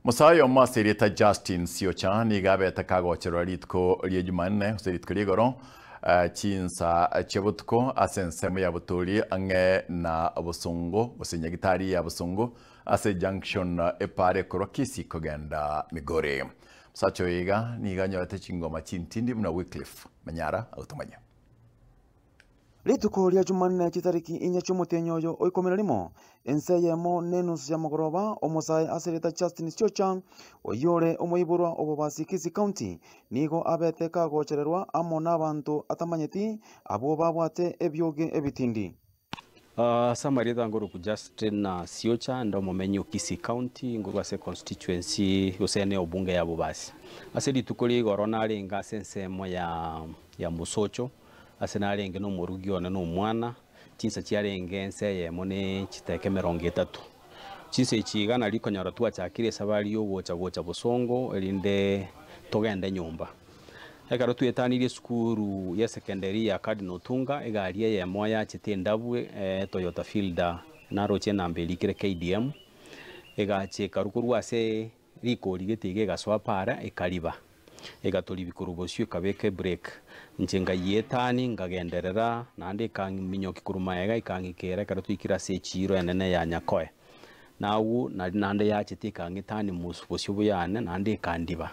Mosae omo ase erieta Justin Siocha nigo abete kagocherwa rituko ria Jumanne gose rituko ria igoro chinsa chia botuko ase ensemo ya Buturi ang'e na Bosongo gose Nyagitari ya Bosongo ase junction epara ekorwa Kisii kogenda Migori. Omosacha oyo iga nigo anyorete chingoma chintindi buna Wycliffe Manyara agotomanya. Rituko ria Jumanne chitariki inye chi'omotienyi oyo o ikomi na rimo, ense eyemo na enusu ya mogoroba, omosae ase erieta Justin Siocha, oyio ore omoiborwa o Bobasi Kisii County, nigo abete kagochererwa amo nabanto atamanyeti, abwo babwate ebioge ebitindi. Ase amarieta nkorokwa Justin Siocha, nde omomenyi o Kisii County, nkorwa ase econstituency gose ene obunge ya Bobasi. Ase rituko ria igoro narenge ase ensemo ya ya Mosocho, Ase narenge nomorugi one na omwana, chinsa chiarenge ense eyemo ne chiteka emerongo etato. Chinsa echi iga nario konyora twachakire esabari y'ogocha gocha bosongo erinde togende nyomba. Ekero twetanirie esukuru y'esekenderi ya Cardinal Otunga, egari eyemo yachete endabu Toyota Fielder naroche enamba erikire KDM, egacha ekarwa korwa ase Rikori gete iga egasoa para ekariba, egatoribia korwa bosio ekabeka ebreak. Inche ngayia-etani nkagenderera, naende ekang'minyokia korwa magega ekang'ikera ekero twaikire ase echiiro enene ya Nyakoe. Na agwo naria naende yachete ekang'etania mos bosio buyane naende ekandiba.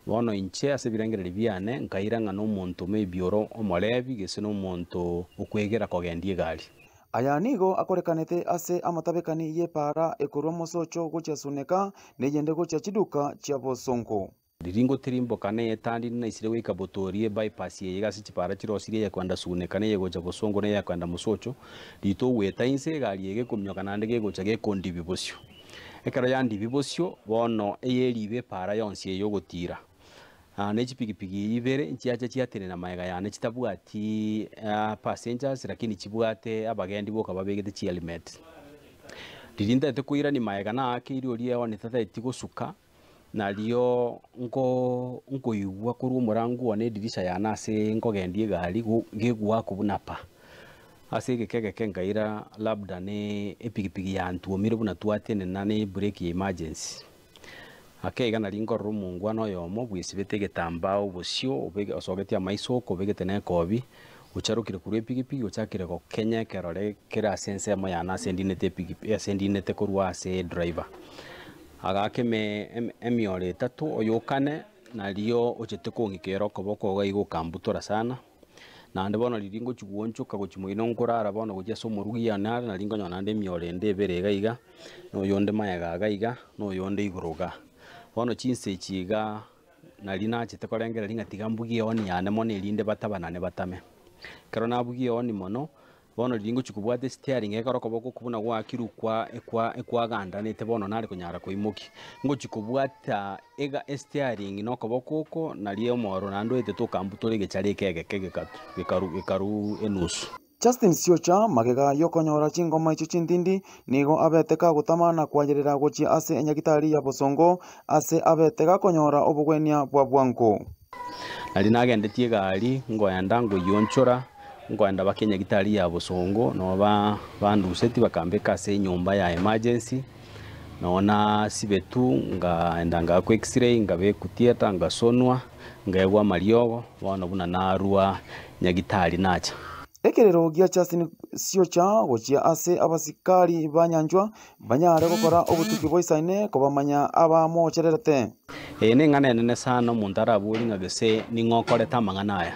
Bono inche ase ebirengererio biane nkaira ng'a nomonto maybe ore omorebi gese nomonto okwegera kogendia egari. Aya nigo akorekanete ase amatabekani y'epaara ekorwa mosocho gochia Suneka, na eyende gochia chiduka chia bosongo. Riria ngotirimboka netandi naisire goika Botoria ebypass eye iga ase chipaara chirosirie eyekoenda Suneka na eyegocha Bosongo na eyekoenda Mosocho, rito ogoeta inse egari eye gekominyoka naende gegocha gekondibia bosio. Ekero yandibia bosio, bono eyeribe epaara yonsi eye ogotira. Ne chipigipigi ibere nchiacha chiatenena magega yane chitabwati passengers lakini chibwate abagendi boka babegete chihelmet. Riria ntaete koirania magega naakeire oria eoni tataeti gosuka, nario nko nkoigwa korwa omorango one edirisha yane ase nkogendia egari go gegoakwa buna pa. Ase egeka egeke nkaira labda ne epigipigi yantuomire buna twatenena ne ebrake ya emergency. Ake iga nario nkorora omongwana oyomo bwesibete egetambaa obosio obege osogetie amaiso oko obegete na ekobi, ocharokire korwa epigipigi ochakire gokenya ekerore kere ase ensemo yane ase ndinete epigipi ase ndinete korwa ase edriver. Agaaka eme eme emioro etato oyokane nario ochete kong'ikera okoboko iga iga okambutora sana. Naende bono riria ngochia goonchoka gochia moino nkorara bono gochia ase omorugi one are nario nkonyora naende emioro ende ebere iga iga, na oyonde magega iga iga, na oyonde igoro igaa. Bono chinsa echi igaa, nario nachete korengereria ng'a tiga mbugie ehoni yane mono erinde batabanane batame. Ekero nabugia ehoni mono, Bono riria ngochia kobwata esitearing ekero okoboko okwo buna gwakirwe kwa ekwa ekwagandanete bono nare konyara koimokia. Ngochia kobwata ega esitearing na okoboko oko nario omoro naende oetete okambutora egechara eke egeke gekatu gekaru gekaru enusu. Justin Siocha magega y'okonyora chingoma echio chintindi, nigo abete kagotama na koayerera gochia ase enyagitari ya bosongo ase abete gakonyora obogwenia bwa bwango. Nario nagendetie egari, ngoenda ngoyionchora, nkoenda baka enyagitari ya bosongo, nabo ba bandusetie bakambeka ase enyomba ya emergency, nabo nasibetu ngaenda ngaakwa x-ray, nkabekwa theatre, ngasonwa, nkaegwa amariogo, bono buna narwa nyagitari nacha. Ekerero gia Justin Siocha gochia ase abasikari ba nyanchwa banyare gokora obotuki boisaine kobamanya abamochererete. Eye neng'ana enene sana omonto araborie ng'a gose ning'o okorete amang'ana aya.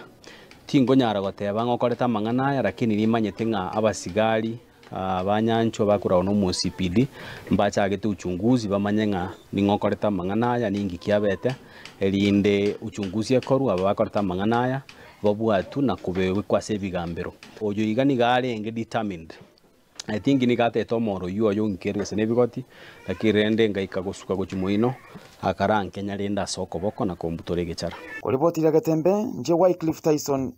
Tinkonyara goteba ng'a okorete amang'ana aya lakini nimanyete ng'a abasigari ba nyanchwa bakoragwa na omo CPD mbachagete uchunguzi bamanye ng'a ning'o okorete amang'ana aya ninki kiabete erinde uchunguzi ekorwe aba bakorete amang'ana aya babwatwe na kobekwa ase ebigambero. Oyo iga nigo arenge determined. I think nigo atete omoro oyio oye ong'ikere gose nebigoti, lakini rende ngaika gosuka gochia moino, akarankenya rende ase okoboko na kombutora egechara. Koriboti ria Getembe, Inche Wycliffe Tyson.